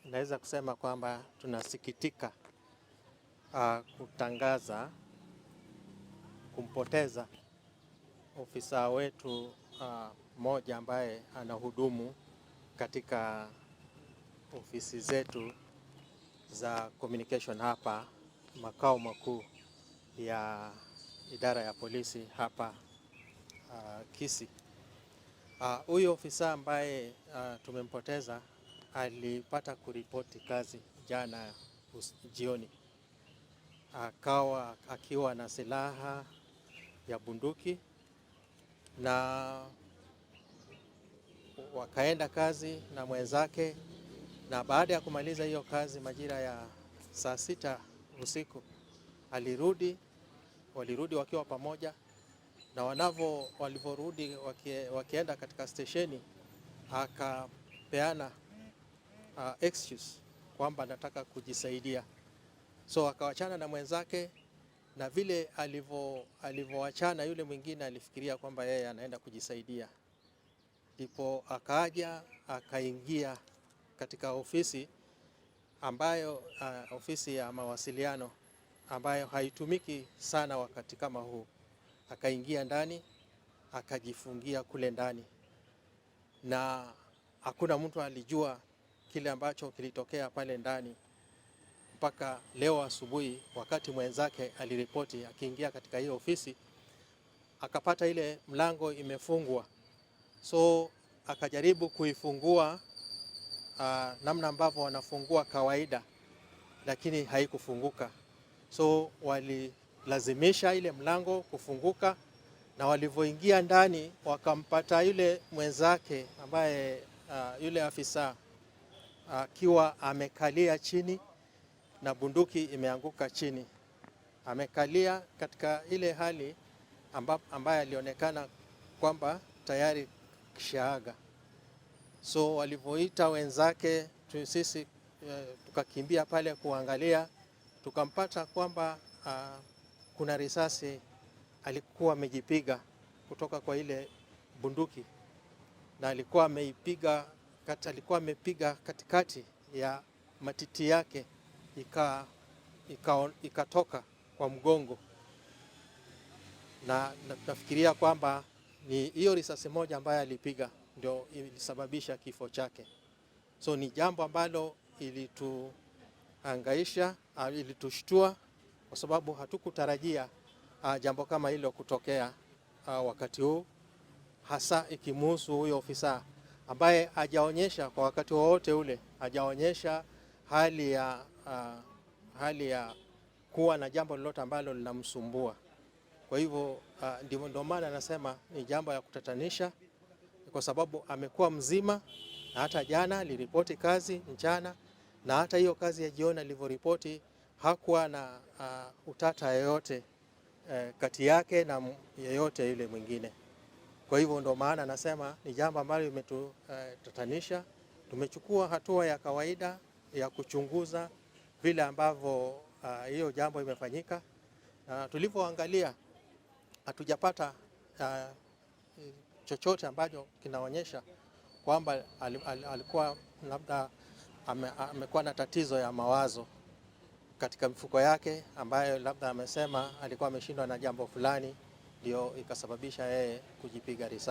Naweza kusema kwamba tunasikitika kutangaza kumpoteza ofisa wetu mmoja ambaye anahudumu katika ofisi zetu za communication hapa makao makuu ya idara ya polisi hapa Kisii. Huyu ofisa ambaye tumempoteza alipata kuripoti kazi jana jioni, akawa akiwa na silaha ya bunduki na wakaenda kazi na mwenzake, na baada ya kumaliza hiyo kazi majira ya saa 6 usiku alirudi, walirudi wakiwa pamoja na walivyorudi wakienda katika stesheni akapeana excuse kwamba anataka kujisaidia, so akawachana na mwenzake, na vile alivyoachana yule mwingine alifikiria kwamba yeye anaenda kujisaidia, ndipo akaja akaingia katika ofisi ambayo ofisi ya mawasiliano ambayo haitumiki sana wakati kama huu. Akaingia ndani akajifungia kule ndani, na hakuna mtu alijua kile ambacho kilitokea pale ndani mpaka leo asubuhi, wakati mwenzake aliripoti akiingia katika hiyo ofisi akapata ile mlango imefungwa, so akajaribu kuifungua namna ambavyo wanafungua kawaida, lakini haikufunguka. So walilazimisha ile mlango kufunguka, na walivyoingia ndani wakampata yule mwenzake ambaye yule afisa akiwa amekalia chini na bunduki imeanguka chini. Amekalia katika ile hali ambaye alionekana kwamba tayari kishaaga. So walivyoita wenzake sisi tukakimbia pale kuangalia, tukampata kwamba kuna risasi alikuwa amejipiga kutoka kwa ile bunduki, na alikuwa ameipiga alikuwa amepiga katikati ya matiti yake ikatoka kwa mgongo, na nafikiria kwamba ni hiyo risasi moja ambayo alipiga ndio ilisababisha kifo chake. So ni jambo ambalo ilituhangaisha, ilitushtua kwa sababu hatukutarajia jambo kama hilo kutokea wakati huu, hasa ikimuhusu huyo ofisa ambaye hajaonyesha kwa wakati wowote ule, hajaonyesha hali ya kuwa na jambo lolote ambalo linamsumbua. Kwa hivyo ndio maana nasema ni jambo ya kutatanisha, kwa sababu amekuwa mzima na hata jana aliripoti kazi mchana, na hata hiyo kazi ya jioni alivyoripoti hakuwa na utata yoyote kati yake na yeyote yule mwingine. Kwa hivyo ndio maana nasema ni jambo ambalo limetutatanisha. Tumechukua hatua ya kawaida ya kuchunguza vile ambavyo hiyo jambo imefanyika. Tulivyoangalia hatujapata chochote ambacho kinaonyesha kwamba alikuwa labda amekuwa na tatizo ya mawazo katika mfuko yake ambayo labda amesema alikuwa ameshindwa na jambo fulani ndio ikasababisha yeye kujipiga risasi.